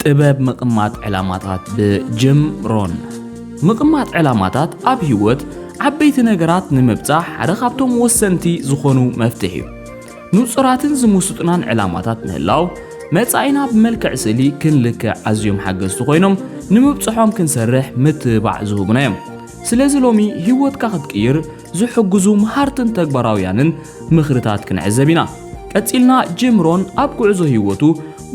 ጥበብ ምቕማጥ ዕላማታት ብጅም ሮን። ምቕማጥ ዕላማታት ኣብ ህይወት ዓበይቲ ነገራት ንምብጻሕ ሓደ ካብቶም ወሰንቲ ዝኾኑ መፍትሒ እዩ። ንጹራትን ዝምስጡናን ዕላማታት ምህላው፣ መጻኢና ብመልክዕ ስእሊ ክንልክዕ ኣዝዮም ሓገዝቲ ኮይኖም፣ ንምብጽሖም ክንሰርሕ ምትብባዕ ዝህቡና እዮም። ስለዚ ሎሚ ህይወትካ ክትቅይር ዝሕግዙ መሃርትን ተግባራውያንን ምኽርታት ክንዕዘብ ኢና። ቀጺልና ጅም ሮን ኣብ ጉዕዞ ህይወቱ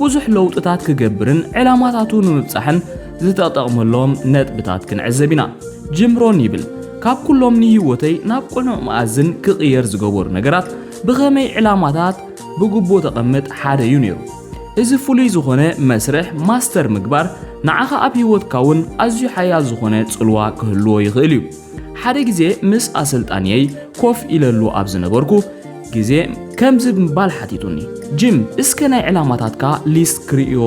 ብዙሕ ለውጥታት ክገብርን ዕላማታቱ ንምብጻሕን ዝተጠቕመሎም ነጥብታት ክንዕዘብ ኢና። ጅም ሮን ይብል፣ ካብ ኩሎም ንህይወተይ ናብ ቅኑዕ መኣዝን ክቕየር ዝገበሩ ነገራት ብኸመይ ዕላማታት ብግቡእ ተቐምጥ ሓደ እዩ ነይሩ። እዚ ፍሉይ ዝኾነ መስርሕ ማስተር ምግባር ንዓኻ ኣብ ህይወትካ እውን ኣዝዩ ሓያል ዝኾነ ጽልዋ ክህልዎ ይኽእል እዩ። ሓደ ግዜ ምስ ኣሰልጣንየይ ኮፍ ኢለሉ ኣብ ዝነበርኩ ግዜ ከምዚ ብምባል ሓቲቱኒ፣ ጅም፣ እስከ ናይ ዕላማታትካ ሊስት ክርእዮ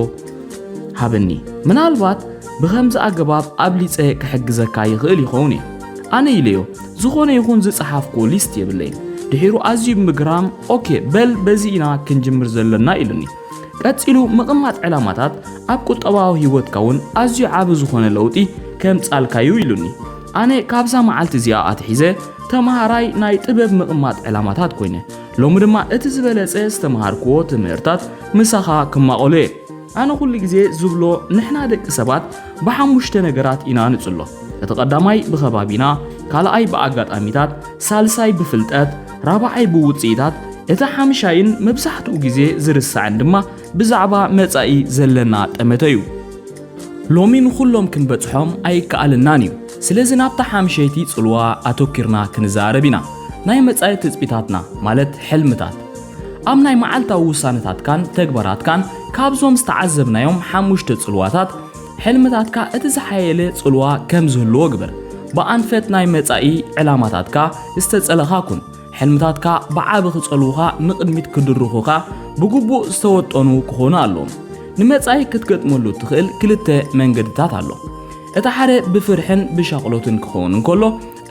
ሃበኒ። ምናልባት ብኸምዚ ኣገባብ ኣብሊጸ ክሕግዘካ ይኽእል ይኸውን እየ። ኣነ ኢለዮ፣ ዝኾነ ይኹን ዝጸሓፍኩዎ ሊስት የብለይን። ድሒሩ ኣዝዩ ብምግራም፣ ኦኬ፣ በል በዚ ኢና ክንጅምር ዘለና ኢሉኒ። ቀጺሉ፣ ምቕማጥ ዕላማታት ኣብ ቁጠባዊ ህይወትካ እውን ኣዝዩ ዓቢ ዝኾነ ለውጢ ከምጻልካ እዩ ኢሉኒ። ኣነ ካብዛ መዓልቲ እዚኣ ኣትሒዘ ተመሃራይ ናይ ጥበብ ምቕማጥ ዕላማታት ኮይነ። ሎሚ ድማ እቲ ዝበለጸ ዝተመሃርክዎ ትምህርታት ምሳኻ ክማቐሎ እየ። ኣነ ኩሉ ግዜ ዝብሎ፣ ንሕና ደቂ ሰባት ብሓሙሽተ ነገራት ኢና ንጽሎ። እቲ ቀዳማይ ብኸባቢና፣ ካልኣይ ብኣጋጣሚታት፣ ሳልሳይ ብፍልጠት፣ ራብዓይ ብውጽኢታት። እቲ ሓምሻይን መብዛሕትኡ ግዜ ዝርሳዕን ድማ ብዛዕባ መጻኢ ዘለና ጠመተ እዩ። ሎሚ ንኹሎም ክንበጽሖም ኣይከኣልናን እዩ። ስለዚ ናብታ ሓምሸይቲ ጽልዋ ኣተኪርና ክንዛረብ ኢና። ናይ መጻኢ ትጽቢታትና፣ ማለት ሕልምታት። ኣብ ናይ መዓልታዊ ውሳነታትካን ተግባራትካን ካብዞም ዝተዓዘብናዮም ሓሙሽተ ጽልዋታት፣ ሕልምታትካ እቲ ዝሓየለ ጽልዋ ከም ዝህልዎ ግበር። ብኣንፈት ናይ መጻኢ ዕላማታትካ ዝተጸለኻ ኩን። ሕልምታትካ ብዓቢ ክጸልዉኻ፣ ንቕድሚት ክድርኹኻ ብግቡእ ዝተወጠኑ ክኾኑ ኣለዎም። ንመጻኢ ክትገጥመሉ እትኽእል ክልተ መንገድታት ኣሎ። እቲ ሓደ ብፍርሕን ብሻቕሎትን ክኸውን እንከሎ፣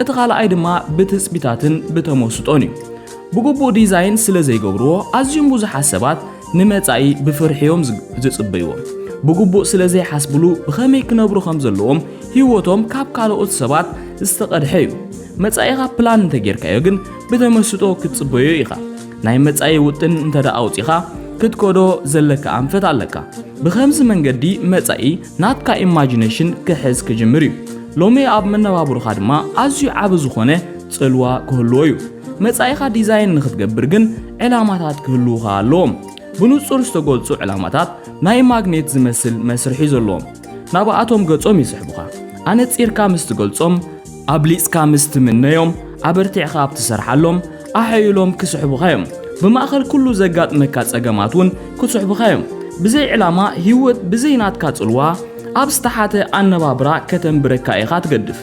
እቲ ካልኣይ ድማ ብትጽቢታትን ብተመስጦን እዩ። ብግቡእ ዲዛይን ስለ ዘይገብርዎ፣ ኣዝዮም ብዙሓት ሰባት ንመጻኢ ብፍርሒ እዮም ዝ-፣ ዝጽበይዎ። ብግቡእ ስለ ዘይሓስብሉ፣ ብኸመይ ክነብሩ ከም ዘለዎም ህይወቶም ካብ ካልኦት ሰባት ዝተቐድሐ እዩ። መጻኢኻ ፕላን እንተጌርካዮ ግን፣ ብተመስጦ ክትጽበዮ ኢኻ። ናይ መጻኢ ውጥን እንተ ደኣ ኣውጺኻ፣ ክትከዶ ዘለካ ኣንፈት ኣለካ። ብኸምዚ መንገዲ መጻኢ ናትካ ኢማጂነሽን ክሕዝ ክጅምር እዩ። ሎሚ ኣብ መነባብሮኻ ድማ ኣዝዩ ዓቢ ዝኾነ ጽልዋ ክህልዎ እዩ። መጻኢኻ ዲዛይን ንኽትገብር ግን ዕላማታት ክህልዉኻ ኣለዎም። ብንጹር ዝተገልጹ ዕላማታት ናይ ማግኔት ዝመስል መስርሕ እዩ ዘለዎም። ናብኣቶም ገጾም ይስሕቡኻ። ኣነጺርካ ምስ ትገልጾም፣ ኣብሊጽካ ምስ ትምነዮም፣ ኣበርቲዕካ ኣብ ትሰርሓሎም፣ ኣሐይሎም ክስሕቡኻ እዮም። ብማእከል ኩሉ ዘጋጥመካ ጸገማት እውን ክስሕቡኻ እዮም። ብዘይ ዕላማ፣ ህይወት ብዘይ ናትካ ጽልዋ፣ ኣብ ዝተሓተ ኣነባብራ ከተንብረካ ኢኻ ትገድፍ።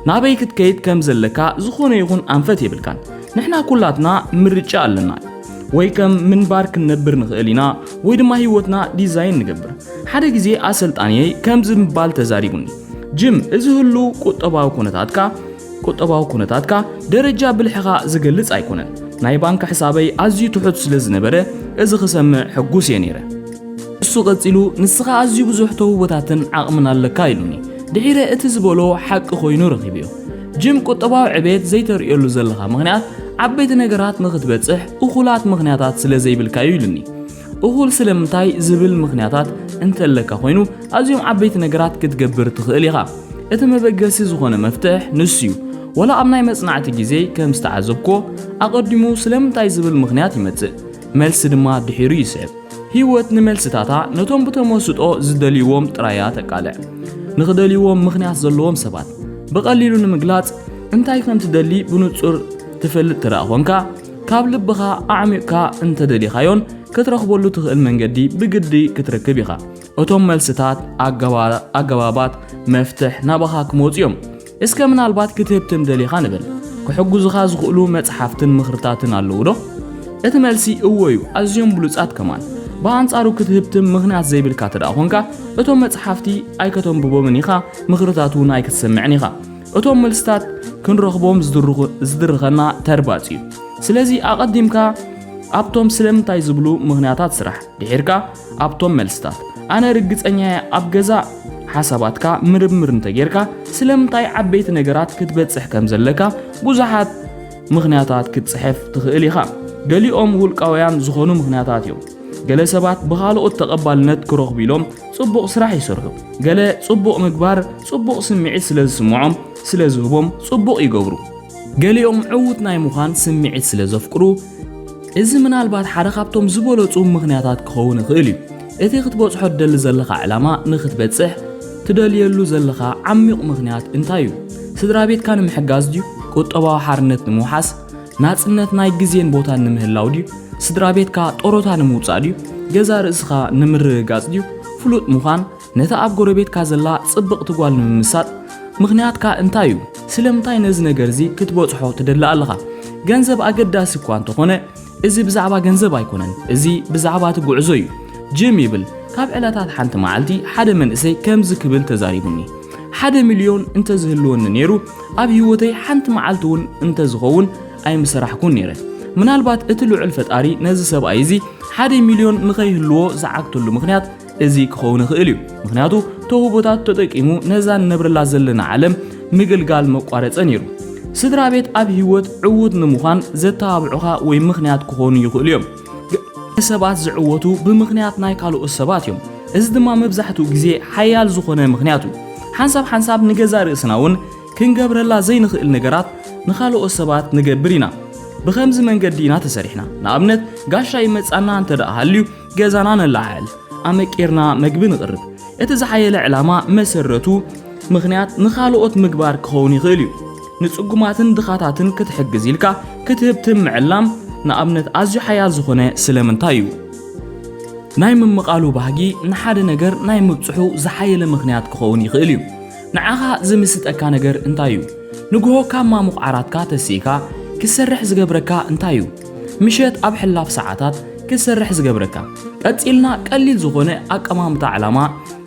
ናበይ ክትከይድ ከም ዘለካ ዝኾነ ይኹን ኣንፈት የብልካን። ንሕና ኩላትና ምርጫ ኣለና። ወይ ከም ምንባር ክንነብር ንኽእል ኢና፣ ወይ ድማ ህይወትና ዲዛይን ንገብር። ሓደ ግዜ ኣሰልጣንየይ ከምዚ ምባል ተዛሪቡኒ፣ ጅም፣ እዚ ህሉው ቁጠባዊ ኩነታትካ፣ ቁጠባዊ ኩነታትካ ደረጃ ብልሕኻ ዝገልጽ ኣይኮነን። ናይ ባንክ ሕሳበይ ኣዝዩ ትሑት ስለ ዝነበረ፣ እዚ ክሰምዕ ሕጉስ እየ ነይረ። እሱ ቀጺሉ፣ "ንስኻ ኣዝዩ ብዙሕ ተውህቦታትን ዓቕምን ኣለካ" ኢሉኒ። ድሒረ እቲ ዝበሎ ሓቂ ኮይኑ ረኺበዮ። ጅም፣ ቁጠባዊ ዕቤት ዘይተርእየሉ ዘለኻ ምኽንያት፣ ዓበይቲ ነገራት ንኽትበጽሕ እኹላት ምኽንያታት ስለ ዘይብልካ እዩ ኢሉኒ። እኹል ስለምንታይ ዝብል ምኽንያታት እንተለካ ኮይኑ፣ ኣዝዮም ዓበይቲ ነገራት ክትገብር ትኽእል ኢኻ። እቲ መበገሲ ዝኾነ መፍትሕ ንሱ እዩ። ወላ ኣብ ናይ መጽናዕቲ ግዜ ከም ዝተዓዘብክዎ፣ ኣቐዲሙ ስለምንታይ ዝብል ምኽንያት ይመጽእ፣ መልሲ ድማ ድሒሩ ይስዕብ። ህይወት ንመልስታታ ነቶም ብተመስጦ ዝደልይዎም ጥራያ ተቃልዕ። ንኽደልይዎም ምኽንያት ዘለዎም ሰባት ብቐሊሉ ንምግላጽ፣ እንታይ ከም ትደሊ ብንጹር ትፈልጥ ትረኣ ኾንካ፣ ካብ ልብኻ ኣዕሚቕካ እንተደሊኻዮን ክትረኽበሉ ትኽእል መንገዲ ብግዲ ክትረክብ ኢኻ። እቶም መልስታት፣ ኣገባ-፣ ኣገባባት፣ መፍትሕ ናባኻ ክመጹ እዮም። እስከ ምናልባት ክትህብትም ደሊኻ ንበል። ክሕግዙኻ ዝኽእሉ መጽሓፍትን ምኽርታትን ኣለዉ ዶ? እቲ መልሲ እወ እዩ፣ ኣዝዮም ብሉጻት ከማን። ብኣንጻሩ ክትህብትም ምኽንያት ዘይብልካ ተደኣ ኾንካ፣ እቶም መጽሓፍቲ ኣይከተንብቦምን ኢኻ፣ ምኽርታት እውን ኣይክትሰምዕን ኢኻ። እቶም መልስታት ክንረኽቦም ዝድርኹ-፣ ዝድርኸና ተርባጽ እዩ። ስለዚ ኣቐዲምካ ኣብቶም ስለምንታይ ዝብሉ ምኽንያታት ስራሕ። ድሒርካ ኣብቶም መልስታት። ኣነ ርግጸኛ እየ፣ ኣብ ገዛ ሓሳባትካ ምርምር እንተጌርካ ስለምንታይ ዓበይቲ ነገራት ክትበጽሕ ከም ዘለካ ብዙሓት ምኽንያታት ክትጽሕፍ ትኽእል ኢኻ። ገሊኦም ውልቃውያን ዝኾኑ ምኽንያታት እዮም። ገለ ሰባት ብኻልኦት ተቐባልነት ክረኽቡ ኢሎም ጽቡቕ ስራሕ ይሰርሑ። ገለ ጽቡቕ ምግባር ጽቡቕ ስምዒት ስለ ዝስምዖም፣ ስለ ዝህቦም ጽቡቕ ይገብሩ። ገሊኦም ዕዉት ናይ ምዃን ስምዒት ስለ ዘፍቅሩ፣ እዚ ምናልባት ሓደ ካብቶም ዝበለጹ ምኽንያታት ክኸውን ይኽእል እዩ። እቲ ክትበጽሖ ትደሊ ዘለኻ ዕላማ ንኽትበጽሕ ትደልየሉ ዘለኻ ዓሚቕ ምኽንያት እንታይ እዩ? ስድራ ቤትካ ንምሕጋዝ ድዩ? ቁጠባዊ ሓርነት ንምውሓስ? ናጽነት ናይ ግዜን ቦታን ንምህላው ድዩ? ስድራ ቤትካ ጦሮታ ንምውጻእ ድዩ? ገዛ ርእስኻ ንምርግጋጽ ድዩ? ፍሉጥ ምዃን? ነታ ኣብ ጎረቤትካ ዘላ ጽብቕቲ ጓል ንምምሳጥ ምኽንያትካ እንታይ እዩ? ስለምንታይ ነዚ ነገር እዚ ክትበጽሖ ትደሊ ኣለኻ? ገንዘብ ኣገዳሲ እኳ እንተኾነ፣ እዚ ብዛዕባ ገንዘብ ኣይኮነን። እዚ ብዛዕባ እቲ ጉዕዞ እዩ። ጂም ይብል፣ ካብ ዕለታት ሓንቲ መዓልቲ ሓደ መንእሰይ ከምዚ ክብል ተዛሪቡኒ። ሓደ ሚልዮን እንተዝህልወኒ ነይሩ፣ ኣብ ህይወተይ ሓንቲ መዓልቲ እውን እንተዝኸውን ኣይምሰራሕኩን ነይረ። ምናልባት እቲ ልዑል ፈጣሪ ነዚ ሰብኣይ እዚ ሓደ ሚልዮን ንኸይህልዎ ዝዓግተሉ ምኽንያት እዚ ክኸውን ይኽእል እዩ። ምኽንያቱ ተውህቦታት ተጠቂሙ ነዛ ንነብረላ ዘለና ዓለም ምግልጋል መቋረጸ ነይሩ። ስድራ ቤት ኣብ ህይወት ዕዉት ንምዃን ዘተባብዑኻ ወይ ምኽንያት ክኾኑ ይኽእሉ እዮም። ገለ ሰባት ዝዕወቱ ብምኽንያት ናይ ካልኦት ሰባት እዮም። እዚ ድማ መብዛሕትኡ ግዜ ሓያል ዝኾነ ምኽንያት እዩ። ሓንሳብ ሓንሳብ ንገዛ ርእስና እውን ክንገብረላ ዘይንኽእል ነገራት ንኻልኦት ሰባት ንገብር ኢና። ብኸምዚ መንገዲ ኢና ተሰሪሕና። ንኣብነት፣ ጋሻ ይመጻና እንተ ደኣ ሃልዩ፣ ገዛና ነለዓዕል፣ ኣመቂርና መግቢ ንቕርብ። እቲ ዝሓየለ ዕላማ መሰረቱ ምኽንያት ንኻልኦት ምግባር ክኸውን ይኽእል እዩ። ንጽጉማትን ድኻታትን ክትሕግዝ ኢልካ ክትህብ ትምዕላም፣ ንኣብነት፣ ኣዝዩ ሓያል ዝኾነ ስለምንታይ እዩ? ናይ ምምቓሉ ባህጊ ንሓደ ነገር ናይ ምብጽሑ ዝሓየለ ምኽንያት ክኸውን ይኽእል እዩ። ንዓኻ ዝምስጠካ ነገር እንታይ እዩ? ንግሆ ካብ ማሙቕ ዓራትካ ተሲእካ ክትሰርሕ ዝገብረካ እንታይ እዩ? ምሸት ኣብ ሕላፍ ሰዓታት ክትሰርሕ ዝገብረካ? ቀጺልና ቀሊል ዝኾነ ኣቀማምጣ ዕላማ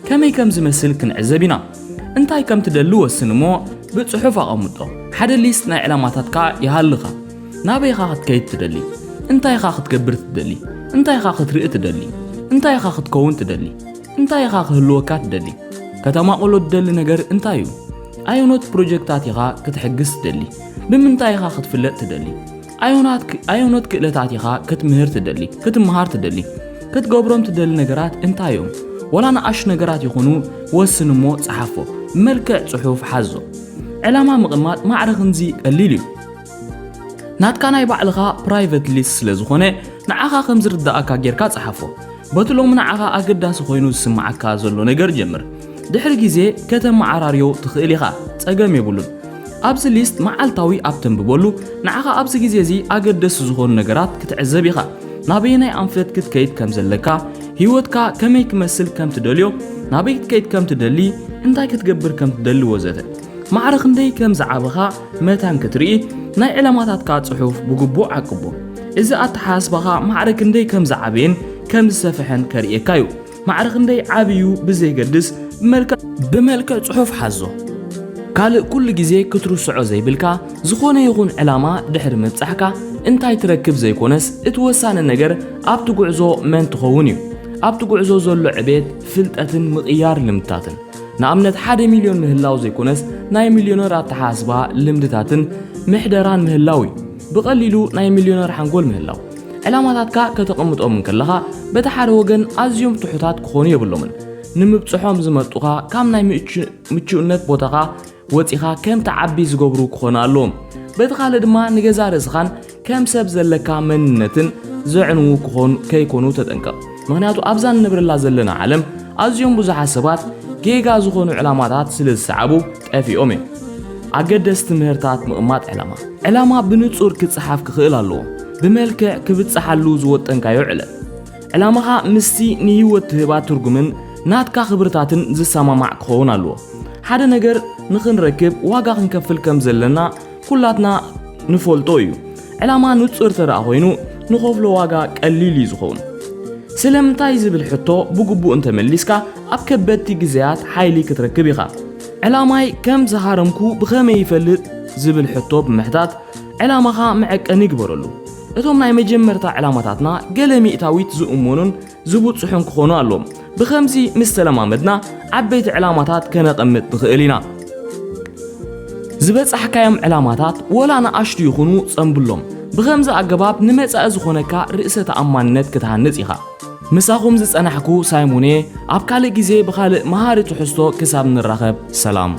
ከመይ ከም ዝመስል ክንዕዘብ ኢና። እንታይ ከም ትደሊ ወስን እሞ ብጽሑፍ ኣቐምጦ። ሓደ ሊስት ናይ ዕላማታትካ ይሃልኻ። ናበይ ኢኻ ክትከይድ ትደሊ? እንታይ ኢኻ ክትገብር ትደሊ? እንታይ ኢኻ ክትርኢ ትደሊ? እንታይ ኢኻ ክትከውን ትደሊ? እንታይ ኢኻ ክህልወካ ትደሊ? ከተማቕሎ ትደሊ ነገር እንታይ እዩ? ኣየኖት ፕሮጀክታት ኢኻ ክትሕግዝ ትደሊ? ብምንታይ ኢኻ ክትፍለጥ ትደሊ? ኣየኖት ክ-፣ ኣየኖት ክእለታት ኢኻ ክትምህር ትደሊ? ክትምሃር ትደሊ? ክትገብሮም ትደሊ ነገራት እንታይ እዮም? ዋላ ንኣሽቱ ነገራት ይኹኑ፣ ወስን እሞ ጸሓፎ። መልክዕ ጽሑፍ ሓዞ። ዕላማ ምቕማጥ ማዕረ ክንዚ ቀሊል እዩ። ናትካ ናይ ባዕልኻ ፕራይቨት ሊስት ስለ ዝኾነ፣ ንዓኻ ከም ዝርድኣካ ጌርካ ጸሓፎ። በቲ ሎሚ ንዓኻ ኣገዳሲ ኮይኑ ዝስምዓካ ዘሎ ነገር ጀምር። ድሕሪ ግዜ ከተመዓራርዮ ትኽእል ኢኻ፣ ጸገም የብሉን። ኣብዚ ሊስት መዓልታዊ ኣብ ተንብበሉ፣ ንዓኻ ኣብዚ ግዜ እዚ ኣገደስቲ ዝኾኑ ነገራት ክትዕዘብ ኢኻ። ናበየናይ ኣንፈት ክትከይድ ከም ዘለካ፣ ህይወትካ ከመይ ክመስል ከም ትደልዮ፣ ናበይ ክትከይድ ከም ትደሊ፣ እንታይ ክትገብር ከም ትደሊ ወዘተ። ማዕረ ክንደይ ከም ዝዓበኻ መታን ክትርኢ፣ ናይ ዕላማታትካ ጽሑፍ ብግቡእ ዓቅቦ። እዚ ኣተሓሳስባኻ ማዕረ ክንደይ ከም ዝዓበየን ከም ዝሰፍሐን ከርእየካ እዩ። ማዕረ ክንደይ ዓብዩ ብዘይገድስ ብመልክዕ፣ ብመልክዕ ጽሑፍ ሓዞ። ካልእ ኩሉ ግዜ ክትርስዖ ዘይብልካ፣ ዝኾነ ይኹን ዕላማ ድሕሪ ምብጻሕካ እንታይ ትረክብ ዘይኮነስ፣ እቲ ወሳኒ ነገር ኣብቲ ጉዕዞ መን ትኸውን እዩ። ኣብቲ ጉዕዞ ዘሎ ዕቤት፣ ፍልጠትን ምቕያር ልምድታትን። ንኣብነት፣ ሓደ ሚልዮን ምህላው ዘይኮነስ፣ ናይ ሚልዮነር ኣተሓሳስባ፣ ልምድታትን ምሕደራን ምህላው እዩ። ብቐሊሉ ናይ ሚልዮነር ሓንጎል ምህላው። ዕላማታትካ ከተቐምጦም እንከለኻ፣ በቲ ሓደ ወገን ኣዝዮም ትሑታት ክኾኑ የብሎምን። ንምብጽሖም ዝመርጡኻ ካብ ናይ ምቹ-፣ ምቹእነት ቦታኻ ወጺኻ ከም ትዓቢ ዝገብሩ ክኾኑ ኣለዎም። በቲ ካልእ ድማ ንገዛ ርእስኻን ከም ሰብ ዘለካ መንነትን ዘዕንዉ ክኾኑ፣ ከይኮኑ ተጠንቀቕ። ምኽንያቱ ኣብዛ ንነብረላ ዘለና ዓለም ኣዝዮም ብዙሓት ሰባት ጌጋ ዝኾኑ ዕላማታት ስለ ዝሰዓቡ ጠፊኦም እዮም። ኣገደስቲ ምህርታት ምቕማጥ ዕላማ። ዕላማ ብንጹር ክጸሓፍ ክኽእል ኣለዎ። ብመልክዕ ክብጽሓሉ ዝወጠንካዮ ዕለት። ዕላማኻ ምስቲ ንህይወት ትህባ ትርጉምን ናትካ ክብርታትን ዝሰማማዕ ክኸውን ኣለዎ። ሓደ ነገር ንኽንረክብ ዋጋ ክንከፍል ከም ዘለና ኩላትና ንፈልጦ እዩ። ዕላማ ንጹር ተደኣ ኮይኑ፣ ንኸፍሎ ዋጋ ቀሊል እዩ ዝኸውን። ስለምንታይ ዝብል ሕቶ ብግቡእ እንተመሊስካ፣ ኣብ ከበድቲ ግዜያት ሓይሊ ክትረክብ ኢኻ። ዕላማይ ከም ዝሃረምኩ ብኸመይ ይፈልጥ ዝብል ሕቶ ብምሕታት፣ ዕላማኻ መዐቀኒ ግበረሉ። እቶም ናይ መጀመርታ ዕላማታትና ገለ ሚእታዊት ዝእመኑን ዝብጽሑን ክኾኑ ኣለዎም። ብኸምዚ ምስ ተለማመድና፣ ዓበይቲ ዕላማታት ከነቐምጥ ንኽእል ኢና። ዝበጻሕካዮም ዕላማታት፣ ወላ ንኣሽቱ ይኹኑ፣ ጸንብሎም። ብኸምዚ ኣገባብ ንመጻኢ ዝኾነካ ርእሰ ተኣማንነት ክትሃንጽ ኢኻ። ምሳኹም ዝጸናሕኩ ሳይሞን እየ። ኣብ ካልእ ግዜ ብኻልእ መሃሪ ትሕዝቶ ክሳብ ንራኸብ፣ ሰላም።